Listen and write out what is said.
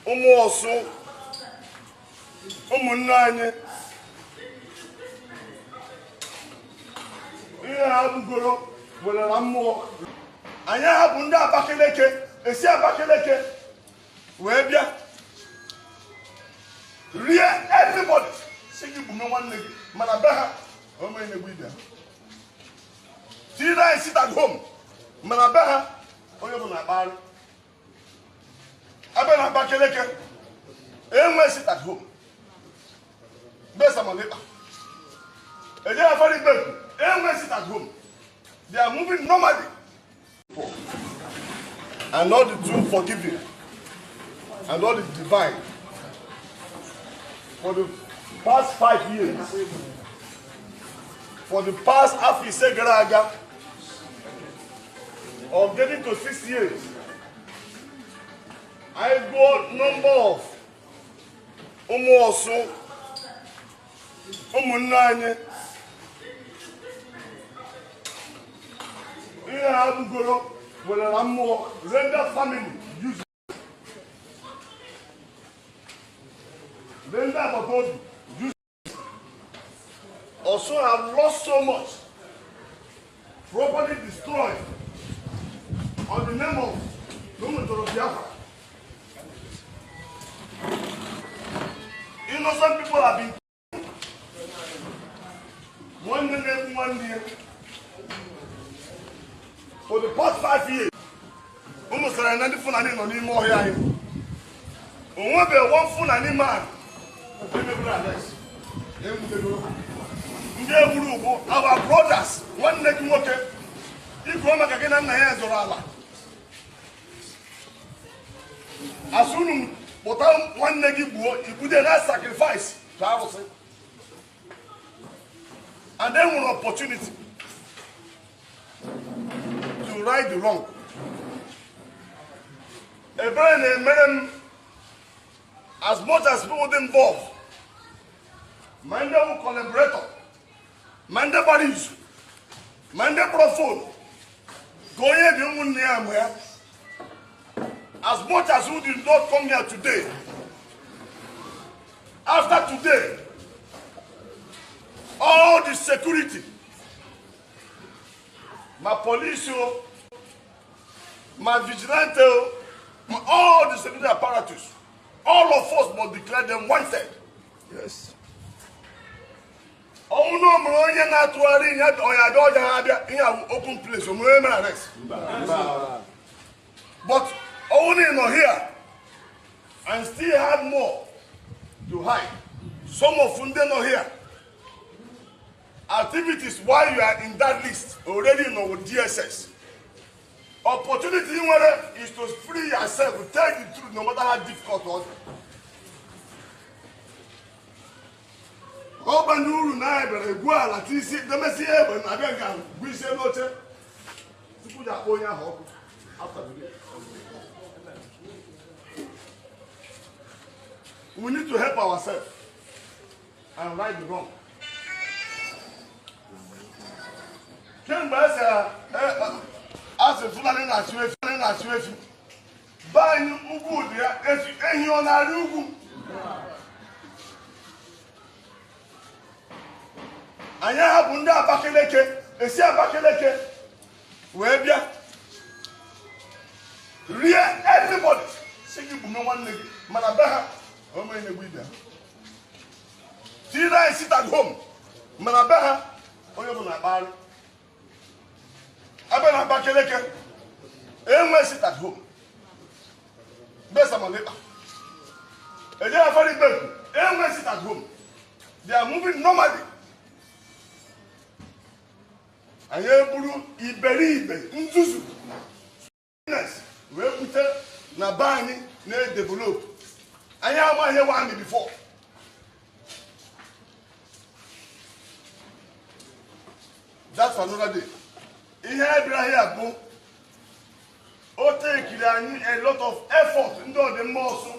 Ụmụ Ọsụ, ụmụnne anyị, ihe ha gbugoro were na mmụọ. Anyị hapụ ndị Abakaliki, esi Abakaliki wee bịa rie everybody, si gị gbume nwanne gị, mana be ha ome na-egbu ibe ha. Tiri anyị sit at home, mana be ha onye bụ na-akpagharị. Ebe na Abakaliki enwe sit at home, be Simon Ekpa eje Afara Ibeku enwe sit at home. They are moving normally and all the too forgiving and all the divine. For the past 5 years, for the past afọ 5 gara aga or getting to 6 years, I go number of ụmụ Ọsụ, ụmụnne anyị, ihe ha gbugoro were na mmụọ, render family useless, render agbata obi useless. Orsu have lost so much, property destroyed on the name of Lumutoro Biafra. Innocent people have been nwanne na-egbu nwanne ya for the past 5 years. Unu sara na ndị Fulani nọ n'ime ọhịa anyị. Onwebeghị one Fulani man emebere arrest enwudegoro. Ndị egburu ugbu our brothers, nwanne gị nwoke ikuo maka gị na nna ya zọrọ ala, asị unu kpụta nwanne gị gbuo ibude na sacrifice to arụsị, and then nwere opportunity to right the wrong. Ebere na-emere m, as much as people dị involved, ma ndị wụ collaborator, ma ndị gbara izu, ma ndị kpọrọ phone ka onye bi ụmụnne ya mụ ya, as much as who did not come here today, after today, all the security, ma police o, ma vigilante o, ma all the security apparatus, all of us must declare them wanted. Ọnwụ na omere onye na-atụgharị ihe ọya abịa ọja ha abịa ihe awụ open place, omere onye mere arrest. But ọnwụ na ị nọ here and still had more to hide, some of ndị nọ here activities while you are in that list already nọ with DSS, opportunity ị nwere is to free yourself, tell the truth, no matter how difficult ọ dị. Ọ banye uru na anyị bịara egwu ala tisi demesi egbe na-abịa nke ahụ bụ isi n'oche tupu ya akpọ onye ahụ ọkụ. After today, we need to help ourselves and right the wrong. Kemgbe esi asị Fulani na-achụ efi, Fulani na-achụ efi be anyị, ugwu dị ya, efi ehi ọ na-arị ugwu? Anyị hapụ ndị Abakaliki, esi Abakaliki wee bịa rie everybody, si gị gbume nwanne gị, mana be ha ome na-egbu ibe ha. Tiri anyị sit at home, mana be ha onye bụ na-akpagharị. Ebe na Abakaliki enwe sit at home, be Simon Ekpa eje Afara Ibeku enwe sit at home. They are moving normally. Anyị eburu iberibe nzuzu wee bute na be anyị na-edevelop. Anyị amaghị ewe anyị before. That's another day. Ihe bịara here bụ o tekiri anyị a lot of effort, ndị ọdịmma Ọsụ.